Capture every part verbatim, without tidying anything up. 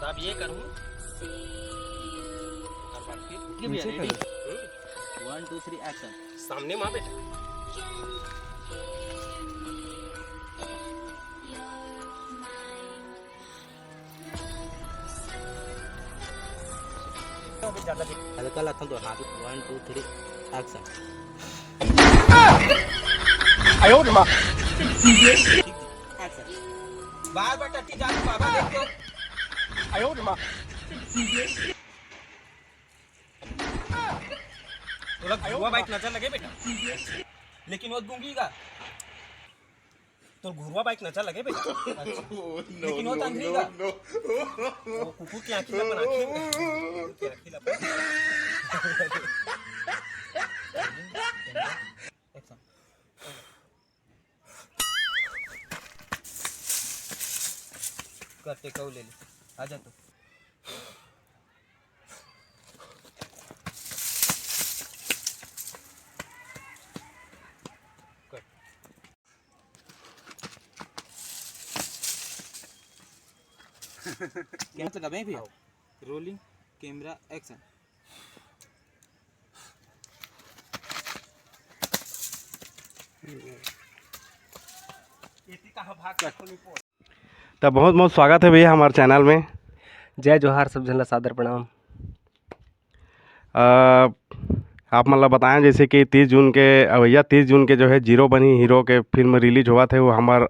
अब ये करूँ, हर बार फिर। नीचे ready? करो। हम्म। One, two, three, action। सामने माँ बेटा। हल्का लगता तो हाथ। One, two, three, action। आयो रे माँ। Action। बार बार टट्टी जा रही बाबा, देख तो। आयो रे माँ। तोला घुरुवा बाइक नजर लगे बेटा, लेकिन वो गूंगी का। तो घुरुवा बाइक नजर लगे बेटा। लेकिन वो तंगरी का। वो कुकुर की आँखी ला बना के। कुकुर की आँखी ला बना। Action। कर, टेकऊ ले ले। आ जा तू। कर। क्या लगा मैं भी? Rolling, camera, action। तो बहुत बहुत स्वागत है भैया हमारे चैनल में। जय जोहार, सब झन ला सादर प्रणाम। अ, आप मन ला बताएं, जैसे कि तीस जून के, अ, भैया, तीस जून के जो है जीरो बनी हीरो के फिल्म रिलीज होवत है, वो हमार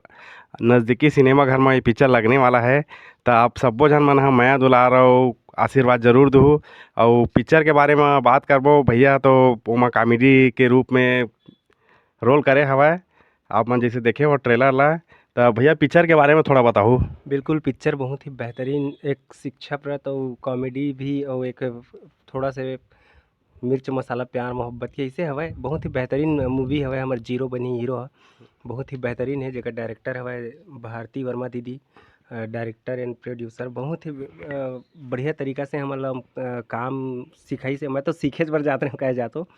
नज़दीकी सिनेमा घर में ये पिक्चर लगने वाला है। तो आप सब्बो झन मन ह मया दुलार अउ आशीर्वाद जरूर दूहू। अउ पिक्चर के बारे में बात करबो भैया, तो ओमा कॉमेडी के रूप में रोल करे हवय। आप मन जैसे देखे हो ट्रेलर ला, तो भैया पिक्चर के बारे में थोड़ा बताहू। बिल्कुल, पिक्चर बहुत ही बेहतरीन, एक शिक्षाप्रद अउ कॉमेडी भी अउ एक थोड़ा से मिर्च मसाला प्यार मोहब्बत के ऐसे हवय। बहुत ही बेहतरीन मूवी हवय, हमर जीरो बनी हीरो ह। बहुत ही बेहतरीन है, जेकर डायरेक्टर हवय भारती वर्मा दीदी, अ, डायरेक्टर एंड प्रोड्यूसर। बहुत ही, अ, बढ़िया तरीका से हमन ला, अ, काम सिखाइस हे। मैं तो सीखेच बर जात रहेंव, कहे जात हो,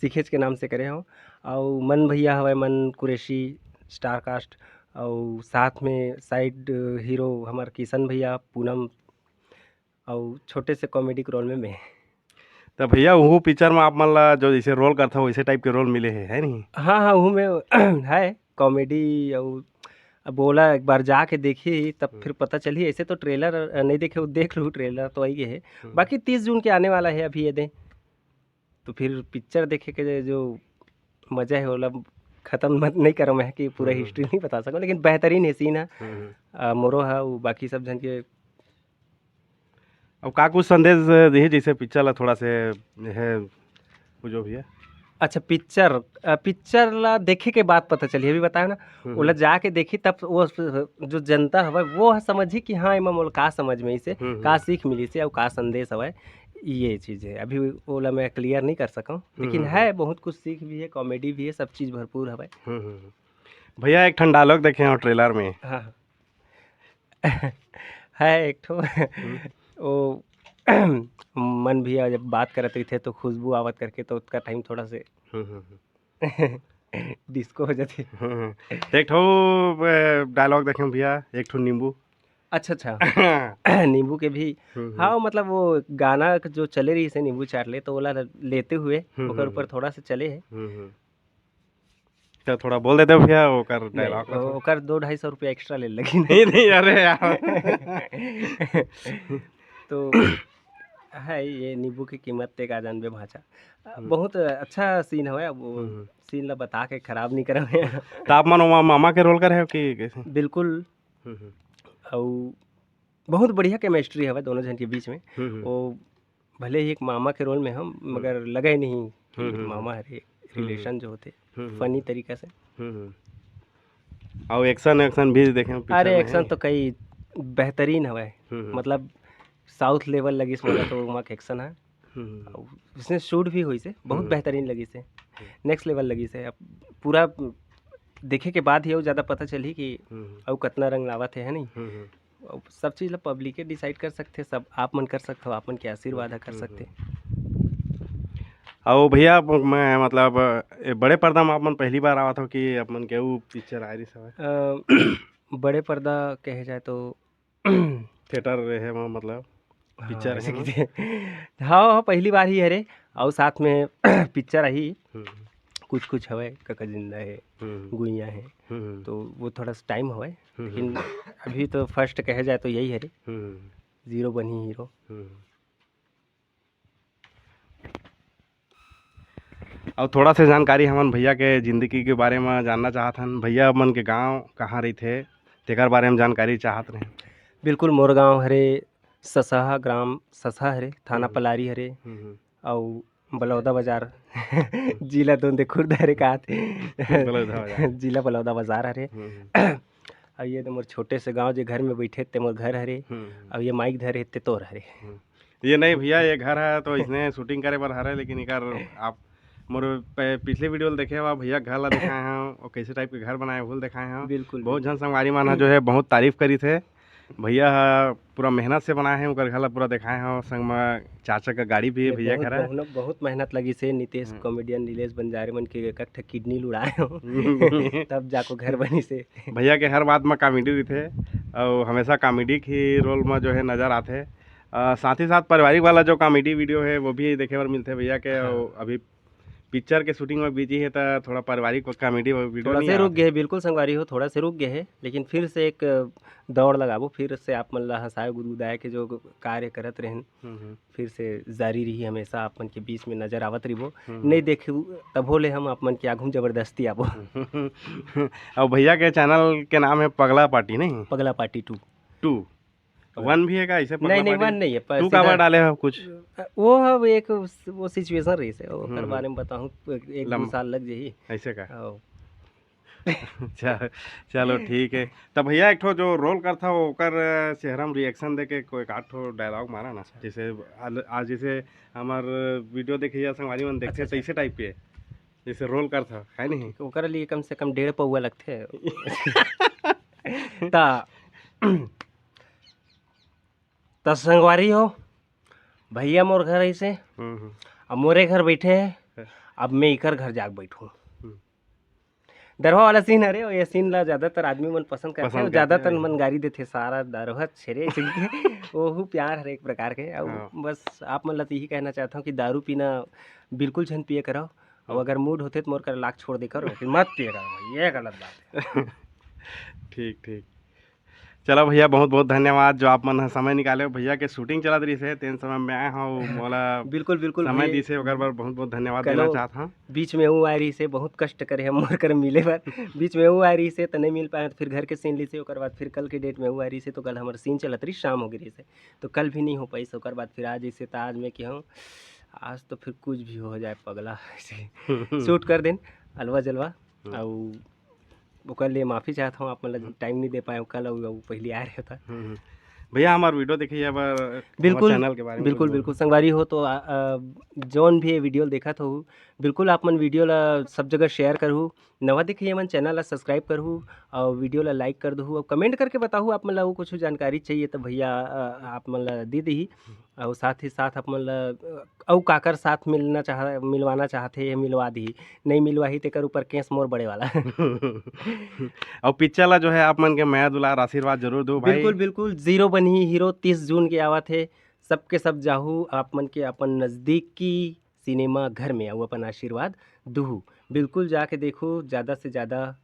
सीखेच के नाम से करे हो। अउ मन भैया हवय, मन कुरैशी, स्टार कास्ट, अउ साथ में साइड हीरो हमर किशन भैया, पूनम, अउ छोटे से कॉमेडी के रोल में मैं। तो भैया, वो पिक्चर में आप मन ला जो जैसे रोल करता हो, वैसे टाइप के रोल मिले हे, है नहीं? हाँ, हाँ, वो में है कॉमेडी। अउ अब ओला एक बार जाके देखी, तब हम्म। फिर पता चलही। ऐसे तो ट्रेलर, अ, नहीं देखे हो, देख लू, ट्रेलर तो आई गए है। हम्म। बाकी तीस जून के आने वाला है अभी ये दे, तो फिर पिक्चर देखे के जो मजा है, ओला खत्म मत नहीं करो मैं कि पूरा हम्म। हिस्ट्री नहीं बता सकूं, लेकिन बेहतरीन है सीन है। हम्म। अ, मोरो है, वो बाकी सब झन के। अब का कुछ संदेश देही, जैसे पिक्चर ला थोड़ा से है, वो जो भी है। अच्छा, पिक्चर, अ, पिक्चर ला देखे के बाद पता चली, अभी बताया ना, हम्म, ओला हम्म। जाके देखी, तब वो स-, जो जनता हवय, वो ह समझही कि हाँ, एमा मोला का समझ में आइसे, हम्म, का हम्म। सीख मिलिसे अउ का संदेश हवय, ये चीज है। अभी ओला मैं क्लियर नहीं कर सकूं, हम्म, लेकिन हम्म, है, हम्म। बहुत कुछ सीख भी है, कॉमेडी भी है, सब चीज भरपूर हवय। हम्म, हम्म, हम्म। भैया, एक ठन डायलॉग देखे हो ट्रेलर में। हाँ, हाँ। है एक ठो। हम्म। वो मन भी जब बात करत रहिथे तो खुशबू आवत करके, तो उसका टाइम थोड़ा से हम्म, हम्म, हम्म। डिस्को हो जाथे। हम्म, हम्म। तो एक ठो, अ, डायलॉग देखे भैया, एक ठो नींबू। अच्छा, अच्छा। नींबू के भी। हम्म, हम्म। हाँ, मतलब वो गाना जो चले रहिसे नींबू चाट ले, तो ओला लेते हुए हम्म, ओकर हम्म, ऊपर हम्म। थोड़ा सा चले है। हम्म, हम्म। तो थोड़ा बोल देते हो भैया, ओकर नहीं, डायलॉग ला ओ-, थोड़ा। ओकर दो ढाई सौ रुपया एक्स्ट्रा ले लगी। नहीं, नहीं, अरे यार। तो है ये नींबू की कीमत ते का जानबे भांचा। हम्म। बहुत अच्छा सीन हवय, अब वो हम्म, हम्म। सीन ला बता के खराब नहीं करब। तो आप मन ओमा मामा के रोल करे हो कि कैसे? बिल्कुल। हम्म, हम्म। अउ बहुत बढ़िया केमिस्ट्री हवय दोनों झन के बीच में। हम्म, हम्म। वो भले ही एक मामा के रोल में हम, हम्म। मगर लगे नहीं हम्म, हम्म, मामा हरे, हम्म। रिलेशन जो होथे, हम्म, हम्म। फनी तरीका से। हम्म, हम्म। अउ एक्शन, एक्शन भी देखे पिक्चर अरे, में एक्शन है। तो कई बेहतरीन हवय। हम्म, हम्म। मतलब साउथ लेवल लगिस मोला तो ओमा के एक्शन है। हम्म, हम्म। अउ उसने शूट भी होइसे, बहुत हम्म। बेहतरीन लगिसे, हम्म। नेक्स्ट लेवल लगिसे। अब पूरा देखे के बाद ही अउ ज्यादा पता चलही कि हम्म, हम्म। अउ कतना रंग लावत हे, है नहीं? हम्म, हम्म। अउ सब चीज ला पब्लिक डिसाइड कर सकथे, सब आप मन कर सकथो, आप मन के आशीर्वाद ह कर हम्म, सकथे। हम्म। अउ भैया, मैं मतलब, ए, बड़े पर्दा में आप मन पहली बार आवत हो कि आप मन के ऊ पिक्चर आए रहिस हवय? अ, बड़े पर्दा कहे जाए तो थिएटर रहे म, मतलब, हाँ, पिक्चर ऐसे है ना? कीजिए। हाँ, हाँ, पहली बार ही हरे, अउ साथ में पिक्चर आही, हम्म। कुछ कुछ हवय, कका जिंदा है, हम्म। गुइया है, हम्म। तो वो थोड़ा सा टाइम हवय, हम्म। लेकिन अभी तो फर्स्ट कहे जाए तो यही हरे, हम्म। जीरो बनी हीरो। हम्म। अउ थोड़ा से जानकारी हमन भैया के जिंदगी के बारे म जानना चाहत हन। भैया मन के गांव कहाँ रहिथे, तेकर बारे म जानकारी चाहत रहेन। बिल्कुल, मोर गांव हरे ससहा, ग्राम ससहा हरे, थाना हम्म। पलारी हरे, हम्म, हम्म। अउ बलौदा बाजार, जिला दोंदे खुर्द हरे, कहाथे। बलौदा बाजार। जिला बलौदा बाजार हरे। हम्म, हम्म। अउ ये तो मोर छोटे से गांव, जे घर में बैठे ते मोर घर हरे, हम्म, हम्म। अउ ये माइक धरे ते तोर हरे। हम्म। ये नहीं भैया, ये घर है तो इसने शूटिंग करे बर हरे, लेकिन इकर आप मोर पे-, पिछले वीडियो ल देखे हवा, भैया घर ला दिखाए हैं, और कैसे टाइप के घर बनाए, वो ल दिखाए हैं। बिल्कुल, बहुत बिल्कुल। झन संगवारी मन ह जो है बहुत तारीफ करी थे। भैया ह पूरा मेहनत से बनाए हैं, ओकर घर ला पूरा दिखाए हैं, संग में चार चक्का गाड़ी भी है ये भैया बहुत घर है। मेहनत, बहुत मेहनत लगी से नितेश हम्म। कॉमेडियन नीलेश बंजारे मन के एक ठे किडनी ल उड़ाए हो। तब जाको घर बनी से। भैया के हर बात में कॉमेडी रहिथे, और हमेशा कॉमेडी के रोल में जो है नजर आथे। अ, साथ ही साथ पारिवारिक वाला जो कॉमेडी वीडियो है, वो भी देखे बर मिलथे भैया के। हाँ। अउ अभी पिक्चर के शूटिंग में बिजी है, त थोड़ा पारिवारिक कॉमेडी वीडियो थोड़ा नहीं से रुक आथे। गए, बिल्कुल संगवारी हो, थोड़ा से रुक गए है, लेकिन फिर से एक दौड़ लगाबो, फिर से आप मन ला हंसाए गुदगुदाए के जो कार्य करत रहेन, हम्म, हम्म। फिर से जारी रही, हमेशा आप मन के बीच में नजर आवत रहिबो। हम्म। नहीं देखू तभो ले हम आप मन के आगू में जबरदस्ती आबो। और भैया के चैनल के नाम है पगला पार्टी, नहीं? पगला पार्टी टू। टू। वन भी है का? ऐसे नहीं, पगला नहीं, पार्टी? वन नहीं है, पर टू सीधा काबर डाले हो कुछ? वो अब एक वो सिचुएशन रही से, ओकर हम्म। बारे में बताऊं, एक, एक दो लम-, साल लग जाही। ऐसे का? हाँ। अच्छा, चलो ठीक है। तब भैया एक ठो जो रोल करथा ओकर चेहरा में रिएक्शन देके कोई एक आध ठो डायलॉग मारा ना, अच्छा। जैसे आल-, आज जैसे हमार वीडियो देखे या संगवारी मन देखते अच्छा, अच्छा। तैसे टाइप के जैसे रोल करथा, है नहीं? ओकर लिए कम से कम डेढ़ पौवा लगथे। ता, त संगवारी हो, भैया मोर घर ऐसे, हम्म, हम्म। अब मोरे घर बैठे है, हाँ। अब मैं इकर घर जाके बैठूं। हम्म। दरवा वाला सीन हरे, ये सीन ला ज्यादातर आदमी मन पसंद करथे, पसंद अउ करथे, ज्यादातर हाँ। मन गारी देथे, "सारा दरवा छेरे", ऐसे करके। ओहू प्यार हरे एक प्रकार के। अउ हाँ। बस आप मन ला तो यही कहना चाहता हूँ कि दारू पीना बिल्कुल झन पिए करव, अउ हम्म। अगर मूड होथे तो मोर कर लाख छोड़ दे करो, लेकिन मत पिए करो भाई, ये गलत बात है। ठीक, ठीक। चलो भैया, बहुत बहुत धन्यवाद जो आप मन ह समय निकाले हो। भैया के शूटिंग चलत रहिस हे, तेन समय में आए हव, मोला बिल्कुल, बिल्कुल समय भैया। दिस हे, ओकर बर बहुत बहुत धन्यवाद देना कलो चाहत हव। बीच में वो आए रहिस हे, बहुत कष्ट करे हम मोर कर मिले बर। बीच में वो आए रहिस हे, त नहीं मिल पाए, त फिर घर के सीन लिस हे, ओकर बाद फिर कल के डेट में वो आए रहिस हे, तो कल हमर सीन चलत रहिस, शाम हो गे रहिस हे, तो कल भी नहीं हो पाइस। ओकर बाद फिर आज जैसे त आज मैं कहूँ, आज तो फिर कुछ भी हो जाए पगला, ऐसे शूट कर देन अलवा जलवा। हम्म। अउ ओकर लिए माफी चाहत हूँ, आप मन ला हम्म। टाइम नहीं दे पाए कल, अउ, अउ पहली आ रहे था। हम्म, हम्म। भैया, हमार वीडियो देखिए, अब, अ, हमार बिल्कुल, चैनल के बारे में बिल्कुल, कुछ बोलो। बिल्कुल। संगवारी हो तो, आ, आ, जौन भी ये वीडियो देखत हो, बिल्कुल आप मन वीडियो ला सब जगह शेयर करहू, नवा देखिए मन चैनल ला सब्सक्राइब करहू, और वीडियो ला लाइक कर दहू, और कमेंट करके बताहू आप मन ला वो कुछ जानकारी चाहिए तो भैया, अ, आप मन ला दे देही। अउ साथ ही साथ आप मन ला, अ, अउ काकर साथ मिलना चाह-, मिलवाना चाहथे, ये मिलवा दिही। नहीं मिलवाही तेकर ऊपर केस मोर बड़े वाला। अउ पिक्चर ला जो है आप मन के मया दुलार आशीर्वाद जरूर दो भाई। बिल्कुल, बिल्कुल। जीरो बनही हीरो तीस जून के आवत हे। सबके सब जाहू, आप मन के अपन नजदीकी सिनेमा घर में अउ अपन आशीर्वाद दुहू। बिल्कुल जाके देखो, ज्यादा से ज्यादा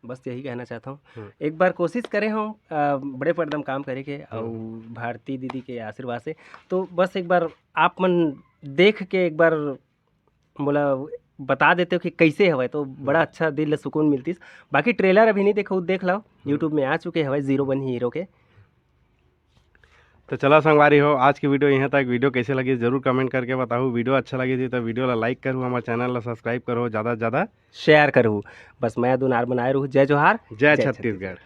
बस यही कहना चाहता हूँ। हम्म। एक बार कोशिश करे हूँ, अ, बड़े पर्दा में काम करे के, हम्म। अउ भारती दीदी के आशीर्वाद से, तो बस एक बार आप मन देख के एक बार मोला बता देते हो कि कैसे हवय, तो बड़ा हम्म। अच्छा दिल ल सुकून मिलतिस। बाकी ट्रेलर अभी नहीं देखो, देख लो, हम्म। YouTube में आ चुके हवय जीरो बनही हीरो के। तो चला संगवारी हो, आज की वीडियो यहाँ तक। वीडियो कैसे लगी जरूर कमेंट करके बताओ। वीडियो अच्छा लगी थी तो वीडियो ला लाइक करो, हमारे चैनल ला सब्सक्राइब करो, ज़्यादा से ज़्यादा शेयर करो। बस मैं दुनार बनाए रहूँ। जय जोहार, जय जय छत्तीसगढ़। छत्तीसगढ़।